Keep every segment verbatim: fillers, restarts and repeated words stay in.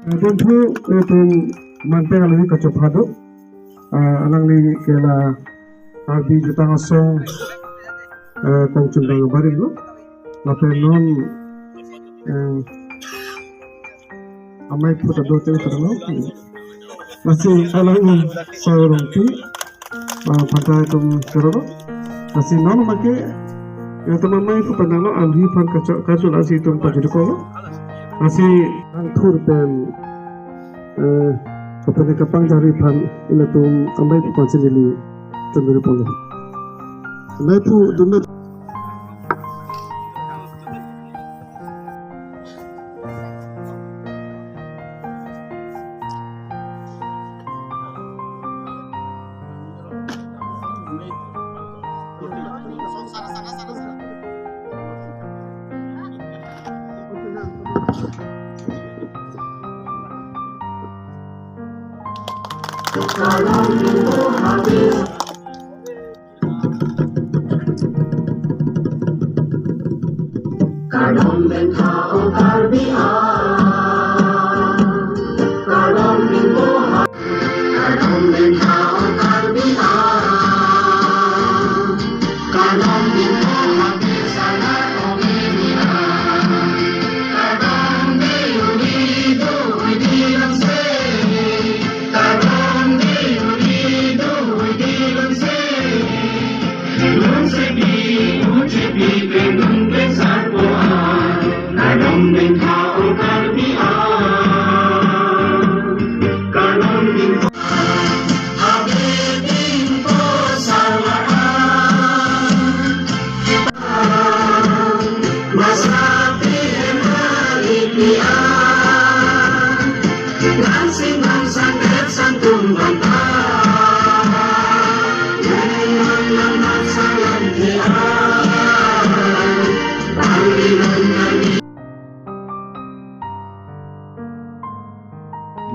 Bangphu itum manteng alohi kachopha do. Ah, alangli ke la Karbi Jutang Asong, eh, kongchundang abarim lo. Lapen non, eh, amei phu ta do te putang lo. Lasi alang Soi Rongpi, ah, aphan ta itum choro lo. Lasi non make, ya, itum amei phu pandang lo, alohi aphan kacho, kacho lasi itum pajuduk lo. Lasi angthur pen, eh, kapane kapangjarji aphan ilitum amei phu aphan si neli chunduri ponlo. Amei phu dun me. Kardom pen tha o Karbi a. Kardom pen tha o Karbi a. Kardom pen tha o Karbi a. Kardom pen tha o Karbi a.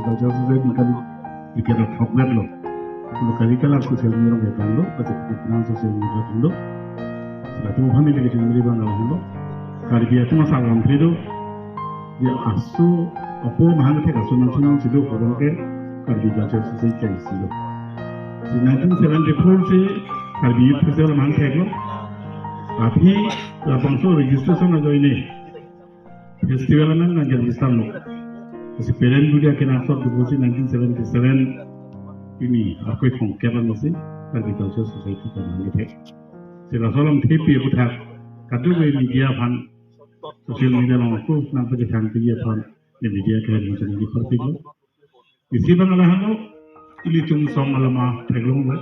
Bajar sudah di kali, di kira thok vet lo. Kalau kali kalang social media nang vet lo, pasti kita kenal social media dulu. Setelah itu kami lagi cuma bang lo. Karbi atum asal lam itu, ya asu, apo mahang thek asu nang sunang sido, orang ke Karbi Cultural Society sido. Si nineteen seventy-four si Karbi Youth Festival mahang thek lo. Tapi labangso registration ajoine festival anang nang jadi stamlo. Si parent budi akenangsot dubusi nineteen seventy-seven pini ako kongkep ansi Karbi Cultural Society kanang kethek. Si laso alam thepi aputhak kadokave media aphan, social media along ako nangpakethang pi aphan, ya media ke hari ini jadi parpik lo. Isi bang alahano, ilitum song alama theklong lo.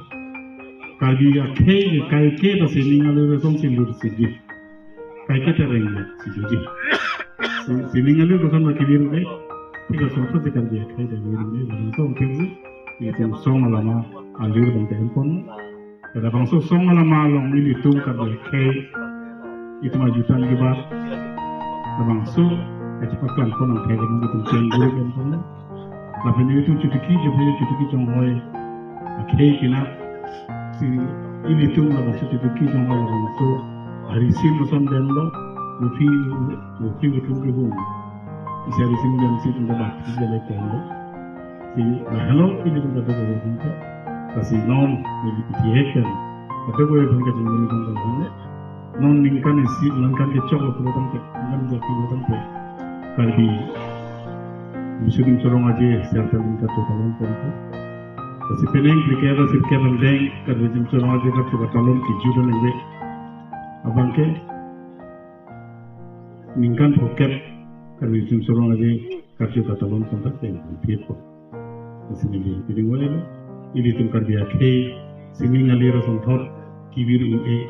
Karbi akhei ke kaike ta sining alir ason si lur siji. Kaike ta reng siji. Si-, sining alir ason ma kibir le. Thik ason si Karbi akhei ta kibir le. Bang song thek si. Ilitum song alama alir bang ta empon. Kada bangso song alama along ilitum Karbi akhei itum ajutang kebat. Labangso kachepaklang pon angthek itum cheng guru kan pon. Lapen itum chutuki, chutuki, chutuki chonghoi akhei kina. Si ilitum labangso chutuki chonghoi labangso hari sim ason den lo. Rupi, rupi utum ke hum. Isi hari sim den si itum dapat isi le den lo. Si, ah, hello, ilitum kadokave aphan ke. Lasi non, neli piti hek kan. Kadokave aphan ke jingkuri kan kan. Non ningkan isi, ningkan kechok lo pulo tangte, ningkan jati lo tangte. Karbi Riso Nimso Rong Aje, serta ningkan to talon tangte. Lasi penang, plikera sirke bang deng, Karbi Riso Nimso Rong Aje, kachok talon kiju dan nengbe. Abang ke, ningkan phokep Karbi Riso Nimso Rong Aje kachok katalon sonthot pen phit po. Lasi neli piding wale lo, ilitum Karbi akhei sining alir asonthot kibir un-e,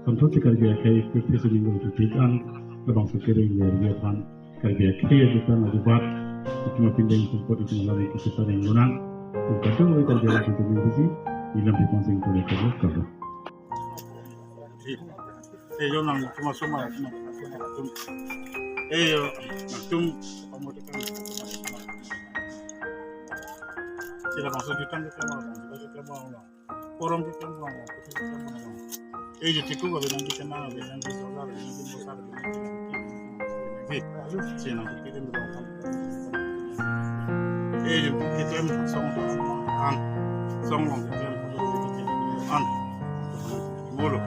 sonthot si Karbi akhei purpose sining un-e thik an, labangso kereng ya ria aphan Karbi akhei ajutang ajubat itum apindeng sumpot itum alam itum kita yang gunang, itum kadokave Karbi akhei itum yang bisi ilam pipang sing pole kabu kabu. Eh, yo nangtum asoma, nangtum. Eh, yo nangtum. Sila bangso jutang kita mau, bangso kita mau. Forum kita mau, kita mau. Eh, yo tiku kalau nanti kena, nanti solar, nanti mosar, nanti. Eh, sila nanti kita mau. Eh, yung kitem song an, song long kitem an, bolo.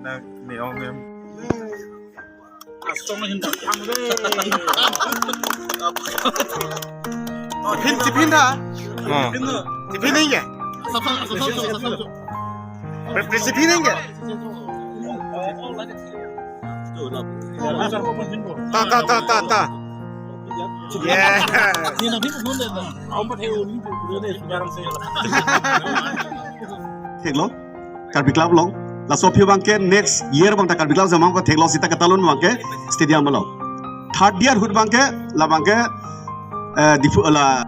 Anak ni Ong em. Asong hin thang le. Chiphin, chiphin tha. Oh. Chiphin nangke? Pri-, pri-, chiphin nangke? Ta, ta, ta, ta, ta. Yes. Theklo, Karbi Club along. Laso aphi abangke next year abang ta Karbi Club jamang ko theklo sita katalun abangke stadium along. Third year ahut abangke, la abangke, eh, Diphu la.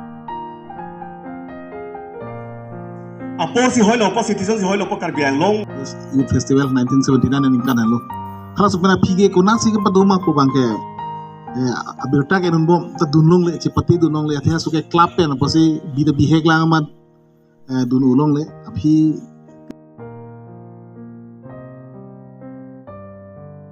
Apor si hoilo, apor citizen si hoilo, apor Karbi Anglong. Youth Festival nineteen seventy-nine aningkan lo. Hala sopena aphi ke konatsi kepadoma pu abangke, eh, abirta ke dunbom ta dun longle, chepate dun longle, athe halaso ke club pen apotsi bida bihek lang amat, eh, dun-un longle, aphi